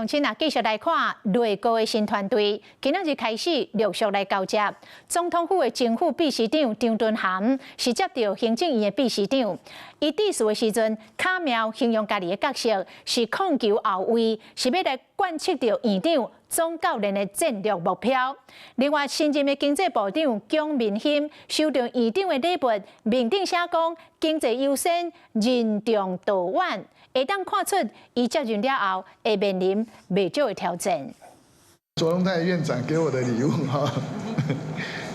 請啊，繼續來看內閣的新團隊，今仔日開始陸續來交接。總統府的正副秘書長張敦涵是接著行政院的秘書長。伊致辭的時陣，巧妙形容家己的角色是控球後衛，是欲來貫徹著院長總教練的戰略目標。另外，新任的經濟部長蔣明馨收著院長的禮物，面頂寫講經濟優先，任重道遠。會當看出，伊接任了後會面臨袂少的挑戰。卓榮泰院長給我的禮物哈，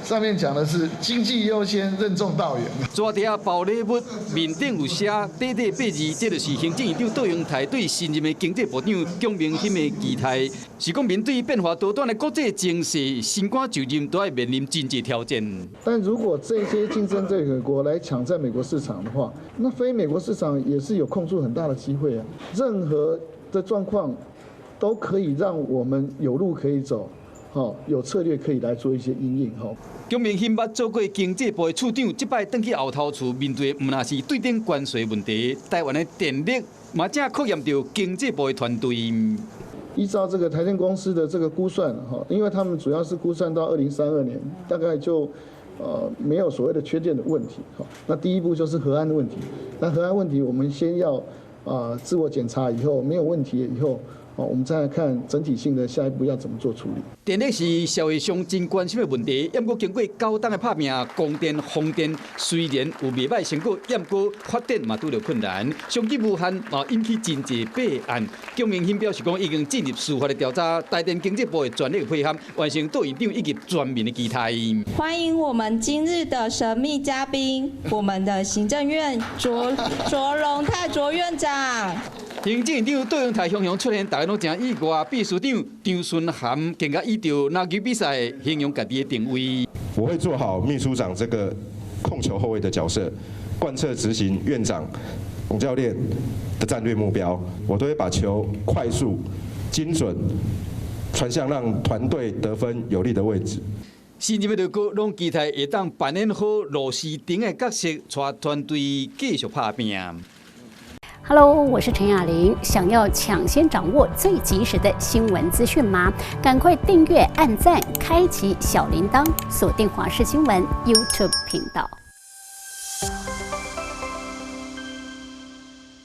上面講的是經濟優先，任重道遠。桌底下包禮物，面頂有寫短短八字，這就是行政院長卓榮泰對新任的經濟部長蔣明馨的期待。是講面對變化多端的國際情勢，新官就任都愛面臨真濟挑戰。但如果這些競爭對手國來搶佔美國市場的話，那非美國市場也是有控住很大的機會啊。任何的狀況都可以讓我們有路可以走，好，有策略可以來做一些因應。吼。蔣明馨捌做過經濟部的處長，這擺轉去後頭厝面對毋但是對等關稅問題，台灣的電力嘛正考驗著經濟部的團隊。依照這個台電公司的這個估算，哈，因為他們主要是估算到2032年，大概就沒有所謂的缺電的問題。哈，那第一步就是核安的問題。那核安問題，我們先要啊自我檢查以後沒有問題以後，哦，我們再來看整體性的下一步要怎麼做處理。電力是社會上真關心的問題，毋過經過九冬的拍拚，光電、風電雖然有袂䆀成果，毋過發展嘛拄著困難，商機無限，嘛引起真濟弊案。蔣明馨表示講，已經進入司法的調查，台電經濟部會全力配合，完成杜院長以及全民的期待。歡迎我們今日的神秘嘉賓，我們的行政院卓榮泰卓院長。行政院長卓榮泰雄雄出現，大家攏誠意外。秘書長張惇涵更加依著籃球比賽形容家己的定位。我會做好秘書長這個控球後衛的角色，貫徹執行院長、總教練的戰略目標。我都會把球快速、精準傳向讓團隊得分有利的位置。新任的內閣攏期待會當扮演好螺絲釘的角色，帶團隊繼續拍拚。 Hello，我是陳雅玲。想要搶先掌握最及時的新聞資訊嗎？趕快訂閱、按讚、開啟小鈴鐺，鎖定華視新聞 YouTube 頻道。